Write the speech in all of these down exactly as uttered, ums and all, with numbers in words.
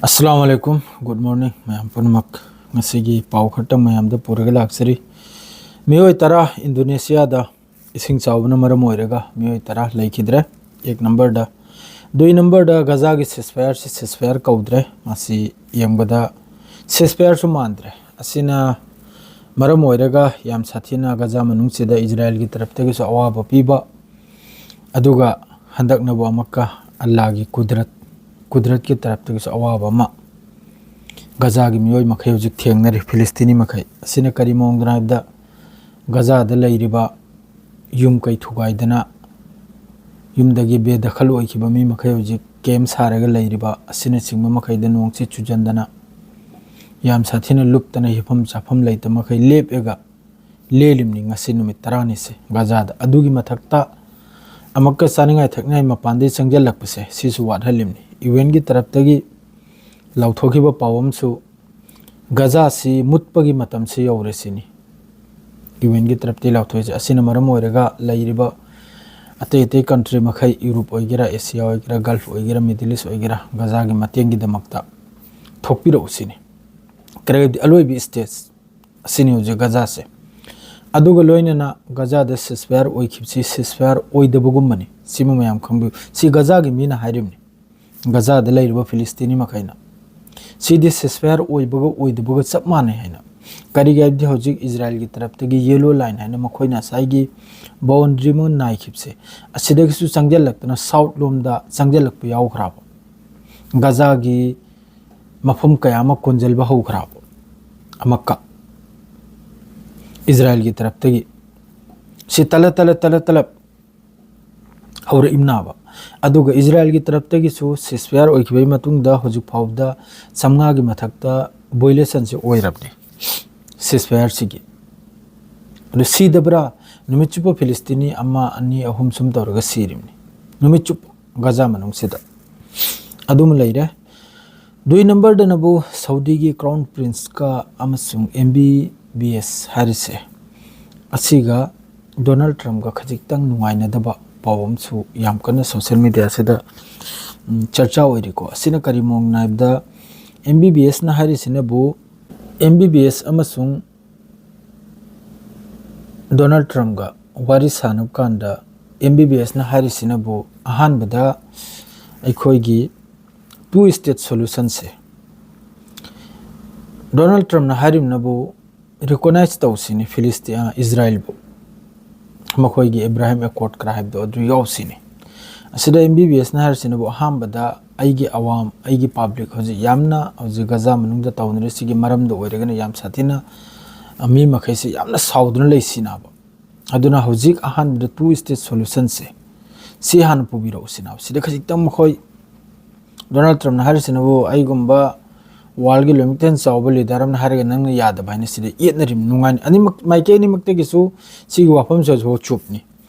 ꯑꯁꯂꯥꯃꯨ ꯑꯂꯥꯏꯀꯨꯝ, good morning ꯃꯌꯥꯝ ꯄꯨꯝꯅꯃꯛ꯫ ꯉꯁꯤꯒꯤ ꯄꯥꯎ ꯈꯔꯇꯪ ꯃꯌꯥꯝꯗ ꯄꯨꯔꯒ ꯂꯥꯛꯆꯔꯤ꯫ ꯃꯤꯑꯣꯏ ꯇꯔꯥ ꯏꯟꯗꯣꯅꯦꯁꯤꯌꯥꯗ ꯏꯁꯤꯡ ꯆꯥꯎꯕꯅ ꯃꯔꯝ ꯑꯣꯏꯔꯒ ꯃꯤꯑꯣꯏ ꯇꯔꯥ ꯂꯩꯈꯤꯗ꯭ꯔꯦ꯫ ꯑꯦꯛ ꯅꯝꯕꯔꯗ꯫ ꯗꯨꯏ ꯅꯝꯕꯔꯗ ꯒꯖꯥꯒꯤ ꯁꯤꯁꯐꯥꯌꯔꯁꯤ ꯁꯤꯁꯐꯥꯌꯔ ꯀꯧꯗ꯭ꯔꯦ, ꯃꯁꯤ ꯌꯦꯡꯕꯗ ꯁꯤꯁꯐꯥꯌꯔꯁꯨ ꯃꯥꯟꯗ꯭ꯔꯦ꯫ ꯑꯁꯤꯅ ꯃꯔꯝ ꯑꯣꯏꯔꯒ ꯌꯥꯝ ꯁꯥꯊꯤꯅ ꯒꯖꯥ ꯃꯅꯨꯡꯁꯤꯗ ꯏꯖꯔꯥꯌꯦꯜꯒꯤ ꯇꯔꯞꯇꯒꯤꯁꯨ ꯑꯋꯥꯕ ꯄꯤꯕ, ꯑꯗꯨꯒ ꯍꯟꯗꯛꯅꯕꯨ ꯑꯃꯨꯛꯀ ꯑꯜꯂꯥꯒꯤ ꯀꯨꯗꯔꯠ, ꯀꯨꯗꯔꯠꯀꯤ ꯇꯔꯞꯇꯒꯤꯁꯨ ꯑꯋꯥꯕ ꯑꯃ ꯒꯖꯥꯒꯤ ꯃꯤꯑꯣꯏ ꯃꯈꯩ ꯍꯧꯖꯤꯛ ꯊꯦꯡꯅꯔꯤ, ꯐꯤꯂꯤꯁꯇꯤꯅꯤ ꯃꯈꯩ꯫ ꯑꯁꯤꯅ ꯀꯔꯤ ꯃꯑꯣꯡꯗꯅꯣ ꯍꯥꯏꯕꯗ, ꯒꯖꯥꯗ ꯂꯩꯔꯤꯕ ꯌꯨꯝ ꯀꯩ ꯊꯨꯒꯥꯏꯗꯅ, ꯌꯨꯝꯗꯒꯤ ꯕꯦꯗꯈꯜ ꯑꯣꯏꯈꯤꯕ ꯃꯤ ꯃꯈꯩ ꯍꯧꯖꯤꯛ ꯀꯦꯝ ꯁꯥꯔꯒ ꯂꯩꯔꯤꯕ ꯑꯁꯤꯅꯆꯤꯡꯕ ꯃꯈꯩꯗ ꯅꯣꯡꯁꯤ ꯆꯨꯖꯟꯗꯅ, ꯌꯥꯝ ꯁꯥꯊꯤꯅ ꯂꯨꯞꯇꯅ, ꯍꯤꯞꯐꯝ ꯆꯥꯐꯝ ꯂꯩꯇꯕ ꯃꯈꯩ ꯂꯦꯞꯑꯒ ꯂꯦꯜꯂꯤꯕꯅꯤ ꯉꯁꯤ ꯅꯨꯃꯤꯠ ꯇꯔꯥꯅꯤꯁꯦ ꯒꯖꯥꯗ꯫ ꯑꯗꯨꯒꯤ ꯃꯊꯛꯇ ꯑꯃꯨꯛꯀ ꯆꯥꯅꯤꯡꯉꯥꯏ ꯊꯛꯅꯤꯡꯉꯥꯏ ꯃꯄꯥꯟꯗꯒꯤ ꯆꯪꯁꯤꯜꯂꯛꯄꯁꯦ, ꯁꯤꯁꯨ ꯋꯥꯠꯍꯜꯂꯤꯕꯅꯤ꯫ ꯌꯨ ꯑꯦꯟꯒꯤ ꯇꯔꯞꯇꯒꯤ ꯂꯥꯎꯊꯣꯛꯈꯤꯕ ꯄꯥꯎ ꯑꯃꯁꯨ, ꯒꯖꯥꯁꯤ ꯃꯨꯠꯄꯒꯤ ꯃꯇꯝꯁꯤ ꯌꯧꯔꯦ ꯁꯤꯅꯤ ꯌꯨ ꯑꯦꯟꯒꯤ ꯇꯔꯞꯇꯒꯤ ꯂꯥꯎꯊꯣꯛꯏꯁꯦ꯫ ꯑꯁꯤꯅ ꯃꯔꯝ ꯑꯣꯏꯔꯒ ꯂꯩꯔꯤꯕ ꯑꯇꯩ ꯑꯇꯩ ꯀꯟꯇ꯭ꯔꯤ ꯃꯈꯩ, ꯌꯨꯔꯣꯞ ꯑꯣꯏꯒꯦꯔꯥ, ꯑꯦꯁꯤꯌꯥ ꯑꯣꯏꯒꯦꯔꯥ, ꯒꯜꯐ ꯑꯣꯏꯒꯦꯔꯥ, ꯃꯤꯗꯜ ꯏꯁ ꯑꯣꯏꯒꯦꯔꯥ, ꯒꯖꯥꯒꯤ ꯃꯇꯦꯡꯒꯤꯗꯃꯛꯇ ꯊꯣꯛꯄꯤꯔꯛꯎ ꯁꯤꯅꯤ꯫ ꯀꯔꯤꯒꯨꯝꯕꯗꯤ ꯑꯂꯣꯏꯕ ꯁ꯭ꯇꯦꯖ ꯑꯁꯤꯅꯤ ꯍꯧꯖꯤꯛ ꯒꯖꯥꯁꯦ꯫ ꯑꯗꯨꯒ ꯂꯣꯏꯅꯅ ꯒꯖꯥꯗ ꯁꯤꯁꯐꯥꯌꯔ ꯑꯣꯏꯈꯤꯕꯁꯤ ꯁꯤꯁꯐꯥꯌꯔ ꯑꯣꯏꯗꯕꯒꯨꯝꯕꯅꯤ꯫ ꯁꯤꯃ ꯃꯌꯥꯝ ꯈꯪꯕꯤꯌꯨ꯫ ꯁꯤ ꯒꯖꯥꯒꯤ ꯃꯤꯅ ꯍꯥꯏꯔꯤꯕꯅꯤ, ꯒꯖꯥꯗ ꯂꯩꯔꯤꯕ ꯐꯤꯂꯤꯁꯇꯤꯅꯤ ꯃꯈꯩꯅ꯫ ꯁꯤꯗꯤ ꯁꯤꯁꯐꯥꯌꯔ ꯑꯣꯏꯕꯒ ꯑꯣꯏꯗꯕꯒ ꯆꯞ ꯃꯥꯟꯅꯩ ꯍꯥꯏꯅ꯫ ꯀꯔꯤꯒꯤ ꯍꯥꯏꯕꯗꯤ ꯍꯧꯖꯤꯛ ꯏꯖꯔꯥꯌꯦꯜꯒꯤ ꯇꯔꯞꯇꯒꯤ ꯌꯦꯂꯣ ꯂꯥꯏꯟ ꯍꯥꯏꯅ ꯃꯈꯣꯏꯅ ꯉꯁꯥꯏꯒꯤ ꯕꯥꯎꯟꯗ꯭ꯔꯤ ꯑꯃ ꯅꯥꯏꯈꯤꯕꯁꯦ, ꯑꯁꯤꯗꯒꯤꯁꯨ ꯆꯪꯁꯤꯜꯂꯛꯇꯅ ꯁꯥꯎꯠ ꯂꯣꯝꯗ ꯆꯪꯁꯤꯜꯂꯛꯄ ꯌꯥꯎꯈ꯭ꯔꯕ, ꯒꯖꯥꯒꯤ ꯃꯐꯝ ꯀꯌꯥ ꯑꯃ ꯀꯣꯟꯁꯤꯟꯕ ꯍꯧꯈ꯭ꯔꯕ ꯑꯃꯛꯀ ꯏꯖꯔꯥꯌꯦꯜꯒꯤ ꯇꯔꯞꯇꯒꯤ꯫ ꯁꯤ ꯇꯂꯞ ꯇꯂꯞ ꯇꯂꯞ ꯇꯂꯞ ꯍꯧꯔꯛꯏꯝꯅꯥꯕ꯫ ꯑꯗꯨꯒ ꯏꯖꯔꯥꯌꯦꯜꯒꯤ ꯇꯔꯞꯇꯒꯤꯁꯨ ꯁꯤꯁꯐꯥꯌꯔ ꯑꯣꯏꯈꯤꯕꯒꯤ ꯃꯇꯨꯡꯗ ꯍꯧꯖꯤꯛ ꯐꯥꯎꯕꯗ ꯆꯥꯝꯃꯉꯥꯒꯤ ꯃꯊꯛꯇ ꯚꯣꯏꯂꯦꯁꯟꯁꯤ ꯑꯣꯏꯔꯕꯅꯤ ꯁꯤꯁꯐꯥꯌꯔꯁꯤꯒꯤ꯫ ꯑꯗꯨ ꯁꯤꯗꯕ꯭ꯔꯥ? ꯅꯨꯃꯤꯠ ꯆꯨꯞꯄ ꯐꯤꯂꯤꯁꯇꯤꯅꯤ ꯑꯃ, ꯑꯅꯤ, ꯑꯍꯨꯝ ꯁꯨꯝ ꯇꯧꯔꯒ ꯁꯤꯔꯤꯕꯅꯤ, ꯅꯨꯃꯤꯠ ꯆꯨꯞꯄ ꯒꯖꯥ ꯃꯅꯨꯡꯁꯤꯗ꯫ ꯑꯗꯨꯃ ꯂꯩꯔꯦ꯫ ꯗꯨꯏ ꯅꯝꯕꯔꯗꯅꯕꯨ ꯁꯥꯎꯗꯤꯒꯤ ꯀ꯭ꯔꯥꯎꯟ ꯄ꯭ꯔꯤꯟꯁꯀ ꯑꯃꯁꯨꯡ ꯑꯦꯝ ꯕꯤ ꯕꯤ ꯑꯦꯁ ꯍꯥꯏꯔꯤꯁꯦ, ꯑꯁꯤꯒ ꯗꯣꯅꯥꯜꯗ ꯇ꯭ꯔꯝꯞꯀ ꯈꯖꯤꯛꯇꯪ ꯅꯨꯡꯉꯥꯏꯅꯗꯕ ꯄꯥꯎ ꯑꯃꯁꯨ ꯌꯥꯝ ꯀꯟꯅ ꯁꯣꯁꯦꯜ ꯃꯦꯗꯤꯌꯥꯁꯤꯗ ꯎꯝ, ꯆꯔꯆꯥ ꯑꯣꯏꯔꯤꯀꯣ꯫ ꯑꯁꯤꯅ ꯀꯔꯤ ꯃꯑꯣꯡꯅꯣ ꯍꯥꯏꯕꯗ, ꯑꯦꯝ ꯕꯤ ꯕꯤ ꯑꯦꯁꯅ ꯍꯥꯏꯔꯤꯁꯤꯅꯕꯨ, ꯑꯦꯝ ꯕꯤ ꯕꯤ ꯑꯦꯁ ꯑꯃꯁꯨꯡ ꯗꯣꯅꯥꯜꯗ ꯇ꯭ꯔꯝꯞꯒ ꯋꯥꯔꯤ ꯁꯥꯟꯅꯕ ꯀꯥꯟꯗ, ꯑꯦꯝ ꯕꯤ ꯕꯤ ꯑꯦꯁꯅ ꯍꯥꯏꯔꯤꯁꯤꯅꯕꯨ ꯑꯍꯥꯟꯕꯗ ꯑꯩꯈꯣꯏꯒꯤ two state solutionꯁꯦ, ꯗꯣꯅꯥꯜꯗ ꯇ꯭ꯔꯝꯞꯅ ꯍꯥꯏꯔꯤꯕꯅꯕꯨ recognize ꯇꯧꯁꯤꯅꯤ ꯐꯤꯂꯤꯁꯇꯤꯌꯥ, ꯏꯁꯔꯥꯏꯜꯕꯨ, ꯃꯈꯣꯏꯒꯤ ꯑꯦꯕ꯭ꯔꯥꯍꯤꯝ ꯑꯦꯀꯣꯔꯗ ꯀꯔꯥꯏ ꯍꯥꯏꯕꯗꯣ ꯑꯗꯨ ꯌꯥꯎꯁꯤꯅꯤ꯫ ꯑꯁꯤꯗ ꯑꯦꯝ ꯕꯤ ꯕꯤ ꯑꯦꯁꯅ ꯍꯥꯏꯔꯤꯁꯤꯅꯕꯨ ꯑꯍꯥꯟꯕꯗ ꯑꯩꯒꯤ ꯑꯋꯥꯝ, ꯑꯩꯒꯤ ꯄꯥꯕ꯭ꯂꯤꯛ ꯍꯧꯖꯤꯛ ꯌꯥꯝꯅ, ꯍꯧꯖꯤꯛ ꯒꯖꯥ ꯃꯅꯨꯡꯗ ꯇꯧꯅꯔꯤꯁꯤꯒꯤ ꯃꯔꯝꯗ ꯑꯣꯏꯔꯒꯅ ꯌꯥꯝ ꯁꯥꯊꯤꯅ, ꯑ, ꯃꯤ ꯃꯈꯩꯁꯤ ꯌꯥꯝꯅ ꯁꯥꯎꯗꯨꯅ ꯂꯩꯁꯤꯅꯕ꯫ ꯑꯗꯨꯅ ꯍꯧꯖꯤꯛ ꯑꯍꯥꯟꯕꯗ two state solutionꯁꯦ ꯁꯤ ꯍꯥꯟꯅ ꯄꯨꯕꯤꯔꯛꯎꯁꯤꯅꯕ꯫ ꯁꯤꯗ ꯈꯖꯤꯛꯇꯪ ꯃꯈꯣꯏ ꯗꯣꯅꯥꯜꯗ ꯇ꯭ꯔꯝꯞꯅ ꯍꯥꯏꯔꯤꯁꯤꯅꯕꯨ ꯑꯩꯒꯨꯝꯕ ꯋꯥꯔꯜꯒꯤ ꯂꯣꯏꯅꯃꯛꯇ ꯍꯦꯟꯅ ꯆꯥꯎꯕ ꯂꯤꯗꯔ ꯑꯃꯅ ꯍꯥꯏꯔꯒ ꯅꯪꯅ ꯌꯥꯗꯕ ꯍꯥꯏꯅ ꯁꯤꯗ ꯌꯦꯠꯅꯔꯤꯕ ꯅꯨꯡꯉꯥꯏꯅꯤ꯫ ꯑꯅꯤꯃꯛ, ꯃꯥꯏꯀꯩ ꯑꯅꯤꯃꯛꯇꯒꯤꯁꯨ ꯁꯤꯒꯤ ꯋꯥꯐꯝꯁꯦ ꯍꯧꯖꯤꯛꯐꯥꯎ ꯆꯨꯞꯅꯤ꯫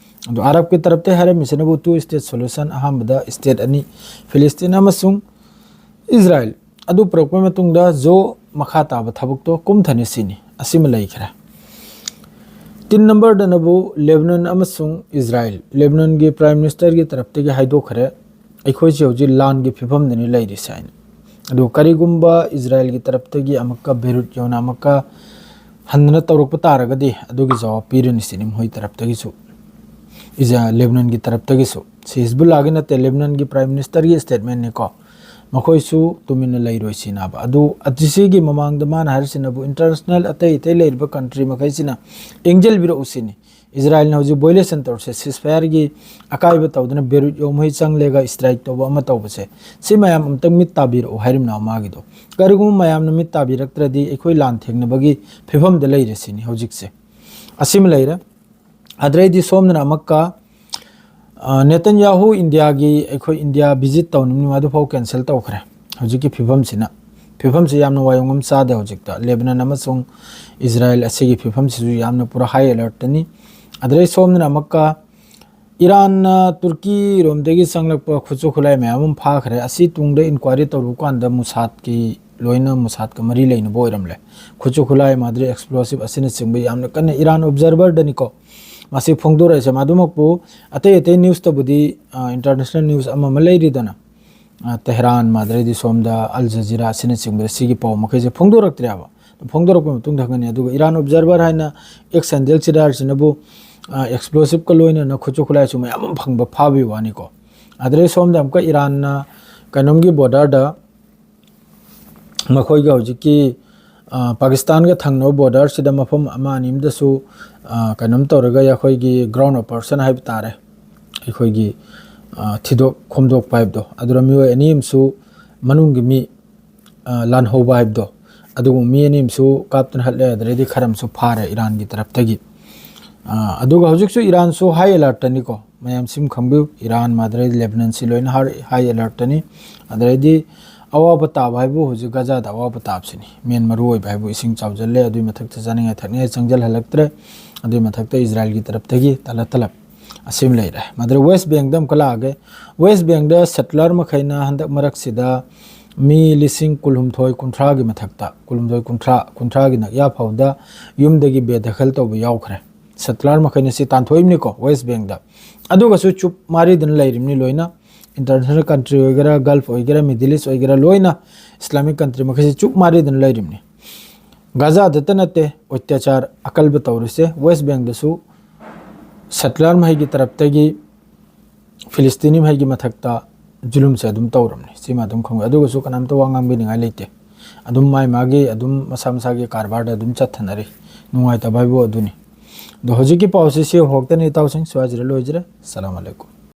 ꯑꯗꯣ ꯑꯔꯕꯀꯤ ꯇꯔꯞꯇ ꯍꯥꯏꯔꯝꯃꯤꯁꯤꯅꯕꯨ two state solution, ꯑꯍꯥꯟꯕꯗ state ꯑꯅꯤ, ꯐꯤꯂꯤꯁꯇꯤꯟ ꯑꯃꯁꯨꯡ ꯏꯁꯔꯥꯏꯜ, ꯑꯗꯨ ꯄꯨꯔꯛꯄ ꯃꯇꯨꯡꯗ ꯖꯣ ꯃꯈꯥ ꯇꯥꯕ ꯊꯕꯛꯇꯣ ꯀꯨꯝꯊꯅ ꯁꯤꯅꯤ꯫ ꯑꯁꯤꯃ ꯂꯩꯈ꯭ꯔꯦ꯫ ꯇꯤꯟ ꯅꯝꯕꯔꯗꯅꯕꯨ ꯂꯦꯕꯅꯟ ꯑꯃꯁꯨꯡ ꯏꯁꯔꯥꯏꯜ, ꯂꯦꯕꯅꯟꯒꯤ ꯄ꯭ꯔꯥꯏꯝ ꯃꯤꯅꯤꯁꯇꯔꯒꯤ ꯇꯔꯞꯇꯒꯤ ꯍꯥꯏꯗꯣꯛꯈ꯭ꯔꯦ, ꯑꯩꯈꯣꯏꯁꯦ ꯍꯧꯖꯤꯛ ꯂꯥꯟꯒꯤ ꯐꯤꯕꯝꯗꯅꯤ ꯂꯩꯔꯤꯁꯦ ꯍꯥꯏꯅ꯫ ꯑꯗꯨ ꯀꯔꯤꯒꯨꯝꯕ ꯏꯁꯔꯥꯏꯜꯒꯤ ꯇꯔꯞꯇꯒꯤ ꯑꯃꯨꯛꯀ ꯕꯦꯔꯨꯠ ꯌꯧꯅ ꯑꯃꯨꯛꯀ ꯍꯟꯗꯅ ꯇꯧꯔꯛꯄ ꯇꯥꯔꯒꯗꯤ ꯑꯗꯨꯒꯤ ꯖꯋꯥꯕ ꯄꯤꯔꯅꯤ ꯁꯤꯅꯤ ꯃꯈꯣꯏ ꯇꯔꯞꯇꯒꯤꯁꯨ, ꯏꯖ-, ꯂꯦꯕꯅꯟꯒꯤ ꯇꯔꯞꯇꯒꯤꯁꯨ꯫ ꯁꯤ ꯍꯤꯖꯕꯨꯜꯂꯥꯒꯤ ꯅꯠꯇꯦ, ꯂꯦꯕꯅꯟꯒꯤ ꯄ꯭ꯔꯥꯏꯝ ꯃꯤꯅꯤꯁꯇꯔꯒꯤ ꯁ꯭ꯇꯦꯠꯃꯦꯟꯅꯤꯀꯣ꯫ ꯃꯈꯣꯏꯁꯨ ꯇꯨꯃꯤꯟꯅ ꯂꯩꯔꯣꯏ ꯁꯤꯅꯕ꯫ ꯑꯗꯨ, ꯑꯁꯤꯒꯤ ꯃꯃꯥꯡꯗ ꯃꯥꯅ ꯍꯥꯏꯔꯤꯁꯤꯅꯕꯨ international ꯑꯇꯩ ꯑꯇꯩ ꯂꯩꯔꯤꯕ ꯀꯟꯇ꯭ꯔꯤ ꯃꯈꯩꯁꯤꯅ ꯌꯦꯡꯁꯤꯟꯕꯤꯔꯛꯎ ꯁꯤꯅꯤ꯫ ꯏꯁꯔꯥꯏꯜꯅ ꯍꯧꯖꯤꯛ violation ꯇꯧꯔꯤꯁꯦ, ceasefire-ꯒꯤ ꯑꯀꯥꯏꯕ ꯇꯧꯗꯅ ꯕꯦꯔꯨꯠ ꯌꯧ ꯃꯈꯩ ꯆꯪꯂꯒ strike ꯇꯧꯕ ꯑꯃ ꯇꯧꯕꯁꯦ, ꯁꯤ ꯃꯌꯥꯝ ꯑꯝꯇꯪ ꯃꯤꯠ ꯇꯥꯕꯤꯔꯛꯎ ꯍꯥꯏꯔꯤꯕꯅ ꯃꯥꯒꯤꯗꯣ꯫ ꯀꯔꯤꯒꯨꯝꯕ ꯃꯌꯥꯝꯅ ꯃꯤꯠ ꯇꯥꯕꯤꯔꯛꯇ꯭ꯔꯗꯤ ꯑꯩꯈꯣꯏ ꯂꯥꯟ ꯊꯦꯡꯅꯕꯒꯤ ꯐꯤꯕꯝꯗ ꯂꯩꯔꯦ ꯁꯤꯅꯤ ꯍꯧꯖꯤꯛꯁꯦ꯫ ꯑꯁꯤꯃ ꯂꯩꯔꯦ꯫ ꯑꯗꯨꯗꯩꯗꯤ ꯁꯣꯝꯗꯅ ꯑꯃꯨꯛꯀ, ꯑ, ꯅꯦꯇꯟꯌꯥꯍꯨ ꯏꯟꯗꯤꯌꯥꯒꯤ, ꯑꯩꯈꯣꯏ ꯏꯟꯗꯤꯌꯥ visit ꯇꯧꯅꯤꯡꯕ ꯑꯗꯨꯐꯥꯎ cancel ꯇꯧꯈ꯭ꯔꯦ꯫ ꯍꯧꯖꯤꯛꯀꯤ ꯐꯤꯕꯝꯁꯤꯅ, ꯐꯤꯕꯝꯁꯤ ꯌꯥꯝꯅ ꯋꯥꯌꯣꯡ ꯑꯃ ꯆꯥꯗꯦ ꯍꯧꯖꯤꯛꯇ꯫ ꯂꯦꯕꯅꯟ ꯑꯃꯁꯨꯡ ꯏꯁꯔꯥꯏꯜ ꯑꯁꯤꯒꯤ ꯐꯤꯕꯝꯁꯤꯁꯨ ꯌꯥꯝꯅ ꯄꯨꯔꯥ high alert-ꯇꯅꯤ꯫ ꯑꯗꯨꯗꯩ ꯁꯣꯝꯗꯅ ꯑꯃꯨꯛꯀ ꯏꯔꯥꯟꯅ ꯇꯨꯔꯀꯤꯔꯣꯝꯗꯒꯤ ꯆꯪꯂꯛꯄ ꯈꯨꯠꯁꯨ ꯈꯨꯠꯂꯥꯏ ꯃꯌꯥꯝ ꯑꯃ ꯐꯥꯈ꯭ꯔꯦ꯫ ꯑꯁꯤ ꯇꯨꯡꯗ inquiry ꯇꯧꯔꯨꯕ ꯀꯥꯟꯗ ꯃꯨꯁꯥꯗꯀꯤ, ꯂꯣꯏꯅ ꯃꯨꯁꯥꯗꯀ ꯃꯔꯤ ꯂꯩꯅꯕ ꯑꯣꯏꯔꯝꯂꯦ꯫ ꯈꯨꯠꯁꯨ ꯈꯨꯠꯂꯥꯏ, ꯃꯥꯗꯨꯔꯤ explosive ꯑꯁꯤꯅꯆꯤꯡꯕ ꯌꯥꯝꯅ ꯀꯟꯅ ꯏꯔꯥꯟ observer-ꯗꯅꯤꯀꯣ ꯃꯁꯤ ꯐꯣꯡꯗꯣꯔꯛꯏꯁꯦ꯫ ꯃꯗꯨꯃꯛꯄꯨ ꯑꯇꯩ ꯑꯇꯩ news-ꯇꯕꯨꯗꯤ, ꯑ, international news ꯑꯃ ꯑꯃ ꯂꯩꯔꯤꯗꯅ, ꯑ, ꯇꯦꯍꯔꯥꯟ, ꯑꯗꯩꯗꯤ ꯁꯣꯝꯗ ꯑꯜ ꯖꯖꯤꯔꯥ ꯑꯁꯤꯅꯆꯤꯡꯕꯗ ꯁꯤꯒꯤ ꯄꯥꯎ ꯃꯈꯩꯁꯦ ꯐꯣꯡꯗꯣꯔꯛꯇ꯭ꯔꯦꯕ꯫ ꯐꯣꯡꯗꯣꯔꯛꯄ ꯃꯇꯨꯡꯗ ꯈꯪꯒꯅꯤ꯫ ꯑꯗꯨꯒ ꯏꯔꯥꯟ ꯑꯣꯕꯖꯥꯔꯚꯔ ꯍꯥꯏꯅ ꯑꯦꯛꯁ ꯍꯦꯟꯗꯦꯜ ꯆꯤꯔꯥꯔꯁꯤꯅꯕꯨ, ꯑ, ꯑꯦꯛꯁꯄ꯭ꯂꯣꯁꯤꯞꯀ ꯂꯣꯏꯅꯅ ꯈꯨꯠꯁꯨ ꯈꯨꯠꯂꯥꯏꯁꯨ ꯃꯌꯥꯝ ꯑꯃ ꯐꯪꯕ ꯐꯥꯕꯒꯤ ꯋꯥꯅꯤꯀꯣ꯫ ꯑꯗꯩ ꯁꯣꯝꯗ ꯑꯃꯨꯛꯀ ꯏꯔꯥꯟꯅ ꯀꯩꯅꯣꯝꯒꯤ ꯕꯣꯔꯗꯔꯗ ꯃꯈꯣꯏꯒ ꯍꯧꯖꯤꯛꯀꯤ, ꯑ, ꯄꯥꯀꯤꯁꯇꯥꯟꯒ ꯊꯪꯅꯕ ꯕꯣꯔꯗꯔꯁꯤꯗ ꯃꯐꯝ ꯑꯃ ꯑꯅꯤ ꯑꯃꯗꯁꯨ, ꯑ, ꯀꯩꯅꯣꯝ ꯇꯧꯔꯒ ꯑꯩꯈꯣꯏꯒꯤ ꯒ꯭ꯔꯥꯎꯟ ꯑꯣꯄꯔꯦꯁꯟ ꯍꯥꯏꯕ ꯇꯥꯔꯦ, ꯑꯩꯈꯣꯏꯒꯤ, ꯑ, ꯊꯤꯗꯣꯛ ꯈꯣꯝꯗꯣꯛꯄ ꯍꯥꯏꯕꯗꯣ, ꯑꯗꯨꯗ ꯃꯤꯑꯣꯏ ꯑꯅꯤ ꯑꯃꯁꯨ ꯃꯅꯨꯡꯒꯤ ꯃꯤ, ꯑ, ꯂꯥꯟꯍꯧꯕ ꯍꯥꯏꯕꯗꯣ, ꯑꯗꯨꯒꯨꯝꯕ ꯃꯤ ꯑꯅꯤ ꯑꯃꯁꯨ ꯀꯥꯞꯇꯨꯅ ꯍꯠꯂꯦ, ꯑꯗꯨꯗꯩꯗꯤ ꯈꯔ ꯑꯃꯁꯨ ꯐꯥꯔꯦ ꯏꯔꯥꯟꯒꯤ ꯇꯔꯞꯇꯒꯤ꯫ ꯑ, ꯑꯗꯨꯒ ꯍꯧꯖꯤꯛꯁꯨ ꯏꯔꯥꯟꯁꯨ ꯍꯥꯏ ꯑꯦꯂꯔꯠꯇꯅꯤꯀꯣ, ꯃꯌꯥꯝ ꯁꯤꯃ ꯈꯪꯕꯤꯌꯨ, ꯏꯔꯥꯟ, ꯑꯗꯩ ꯂꯦꯕꯅꯟꯁꯤ ꯂꯣꯏꯅ ꯍꯥꯏ, ꯍꯥꯏ ꯑꯦꯂꯔꯠꯇꯅꯤ꯫ ꯑꯗꯩꯗꯤ ꯑꯋꯥꯕ ꯇꯥꯕ ꯍꯥꯏꯕꯨ ꯍꯧꯖꯤꯛ ꯒꯖꯥꯗ ꯑꯋꯥꯕ ꯇꯥꯕꯁꯤꯅꯤ, ꯃꯦꯟ ꯃꯔꯨ ꯑꯣꯏꯕ ꯍꯥꯏꯕꯨ ꯏꯁꯤꯡ ꯆꯥꯎꯖꯜꯂꯦ, ꯑꯗꯨꯒꯤ ꯃꯊꯛꯇ ꯆꯥꯅꯤꯡꯉꯥꯏ ꯊꯛꯅꯤꯡꯉꯥꯏ ꯆꯪꯖꯜꯍꯜꯂꯛꯇ꯭ꯔꯦ, ꯑꯗꯨꯒꯤ ꯃꯊꯛꯇ ꯏꯖꯔꯥꯏꯜꯒꯤ ꯇꯔꯞꯇꯒꯤ ꯇꯂꯞ ꯇꯂꯞ ꯑꯁꯤꯃ ꯂꯩꯔꯦ꯫ ꯃꯗꯨꯗ ꯋꯦꯁ ꯕꯦꯡꯗ ꯑꯃꯨꯛꯀ ꯂꯥꯛꯑꯒꯦ꯫ ꯋꯦꯁ ꯕꯦꯡꯗ ꯁꯦꯇꯂꯔ ꯃꯈꯩꯅ ꯍꯟꯗꯛ ꯃꯔꯛꯁꯤꯗ ꯃꯤ ꯂꯤꯁꯤꯡ ꯀꯨꯟꯍꯨꯝꯗꯣꯏ ꯀꯨꯟꯊ꯭ꯔꯥꯒꯤ ꯃꯊꯛꯇ, ꯀꯨꯟꯍꯨꯝꯗꯣꯏ ꯀꯨꯟꯊ꯭ꯔꯥ, ꯀꯨꯟꯊ꯭ꯔꯥꯒꯤ ꯅꯛꯌꯥ ꯐꯥꯎꯗ ꯌꯨꯝꯗꯒꯤ ꯕꯦꯗꯈꯜ ꯇꯧꯕ ꯌꯥꯎꯈ꯭ꯔꯦ꯫ ꯁꯦꯇꯂꯔ ꯃꯈꯩꯅ ꯁꯤ ꯇꯥꯟꯊꯣꯛꯏꯕꯅꯤꯀꯣ ꯋꯦꯁ ꯕꯦꯡꯗ꯫ ꯑꯗꯨꯒꯁꯨ ꯆꯨꯞ ꯃꯥꯔꯤꯗꯅ ꯂꯩꯔꯤꯕꯅꯤ ꯂꯣꯏꯅ꯫ ꯏꯟꯇꯔꯅꯦꯁꯅꯦꯜ ꯀꯟꯇ꯭ꯔꯤ ꯑꯣꯏꯒꯦꯔꯥ, ꯒꯜꯐ ꯑꯣꯏꯒꯦꯔꯥ, ꯃꯤꯗꯜ ꯏꯁ ꯑꯣꯏꯒꯦꯔꯥ, ꯂꯣꯏꯅ ꯏꯁꯂꯥꯃꯤꯛ ꯀꯟꯇ꯭ꯔꯤ ꯃꯈꯩꯁꯤ ꯆꯨꯞ ꯃꯥꯔꯤꯗꯅ ꯂꯩꯔꯤꯕꯅꯤ꯫ ꯒꯥꯖꯥꯗꯇ ꯅꯠꯇꯦ ꯑꯣꯏꯇ꯭ꯌꯥꯆꯥꯔ ꯑꯀꯜꯕ ꯇꯧꯔꯤꯁꯦ, ꯋꯦꯁ ꯕꯦꯡꯗꯁꯨ ꯁꯦꯇꯂꯔ ꯃꯍꯩꯒꯤ ꯇꯔꯞꯇꯒꯤ ꯐꯤꯂꯤꯁꯇꯤꯅꯤ ꯃꯍꯩꯒꯤ ꯃꯊꯛꯇ ꯖꯨꯂꯨꯝꯁꯦ ꯑꯗꯨꯝ ꯇꯧꯔꯕꯅꯤ꯫ ꯁꯤꯃ ꯑꯗꯨꯝ ꯈꯪꯕ꯫ ꯑꯗꯨꯒꯁꯨ ꯀꯅꯥꯝꯇ ꯋꯥ ꯉꯥꯡꯕꯤꯅꯤꯡꯉꯥꯏ ꯂꯩꯇꯦ꯫ ꯑꯗꯨꯝ ꯃꯥꯏ ꯃꯥꯒꯤ ꯑꯗꯨꯝ ꯃꯁꯥ ꯃꯁꯥꯒꯤ ꯀꯔꯕꯥꯔꯗ ꯑꯗꯨꯝ ꯆꯠꯊꯅꯔꯤ꯫ ꯅꯨꯡꯉꯥꯏꯇꯕ ꯍꯥꯏꯕꯨ ꯑꯗꯨꯅꯤ꯫ ꯑꯗꯣ ꯍꯧꯖꯤꯛꯀꯤ ꯄꯥꯎꯁꯤ ꯁꯤ ꯍꯧꯔꯛꯇꯅꯤ ꯏꯇꯥꯎꯁꯤꯡ꯫ ꯁ꯭ꯋꯥꯏꯁꯤꯗ ꯂꯣꯏꯖꯔꯦ꯫ ꯁꯂꯥꯝ ꯑꯂꯩꯀꯨꯝ꯫